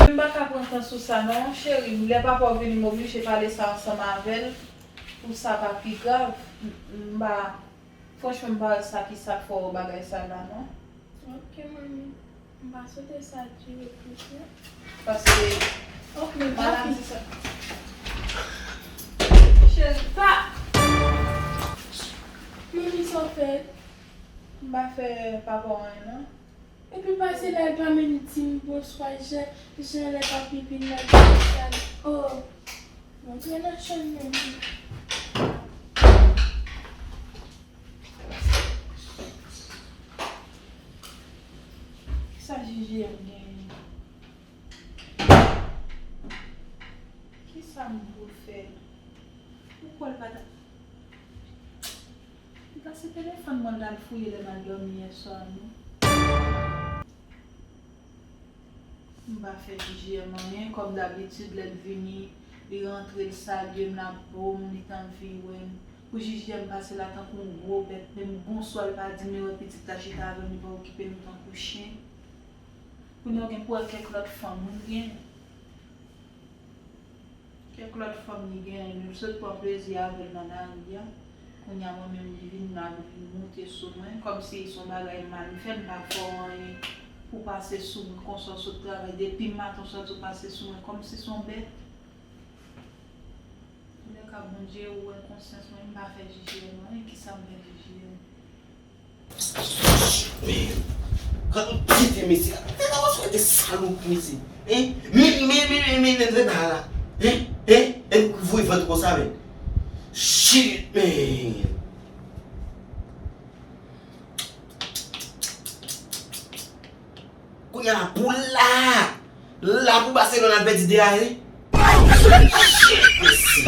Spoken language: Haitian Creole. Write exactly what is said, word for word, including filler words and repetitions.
M pa ka pran tan sou sa non, cheri. Lè papa w vini, m oblije pale sa ansanm avè l pou sa pa pi grav. M, m pa, franchman, m pa wè sa ki sa k fè w bagay sa la non. Ok, manmi. M pa swete sa dire plis non. Paske, ok, men maladi sa. Cheri, pa. Manmi, sa w fè? M pa fè papa w anyen non. Epi pase la, l pa menm di m bonswa, jan, jan lè papi vin nan sal. Oh, montre nan chanm nan. Kisa J J M genyen? Kisa m pou fè? Ou kwè l pa ta. Li pase telefòn mwen l al fouye lè m al dòmi yè swa non. M pa fè J J M anyen, kòm dabitid, lè l vini, li rantre, l salye m, l ap bo m, li t anvi wè m. Pou J J M pase la tankou yon gwo bèt, menm bonswa l pa di m, li wè pitit la chita avè m, li pa okipe m tankou chen. Kounye a w gen pou wè kèk lòt fanm wi l gen. Kèk lòt fanm li genyen, nou sot pran plezi avè l nan lari a. Kounye a mwen menm li vin la, li vin moute sou mwen, kòmsi se yon bagay mal m fè, m pa fè w anyen pou pase sou mwen konsa w sot travay. Depi maten w soti w pase sou mwen kòmsi se yon bèt. Toulèka Bondye ou wè konsyans mwen, m pa fè J J M anyen, kisa m fè J J M? Men, gad yon pete mesye la. Gad yon pete salopri mesye. Hein? Men, men, men, men, men, men, men, la. Hein? Hein? E voye vant konsa, men. Shit, man. Kounye a la, pou la. La pou Barcelone al pèdi de a en. Shit, mesye.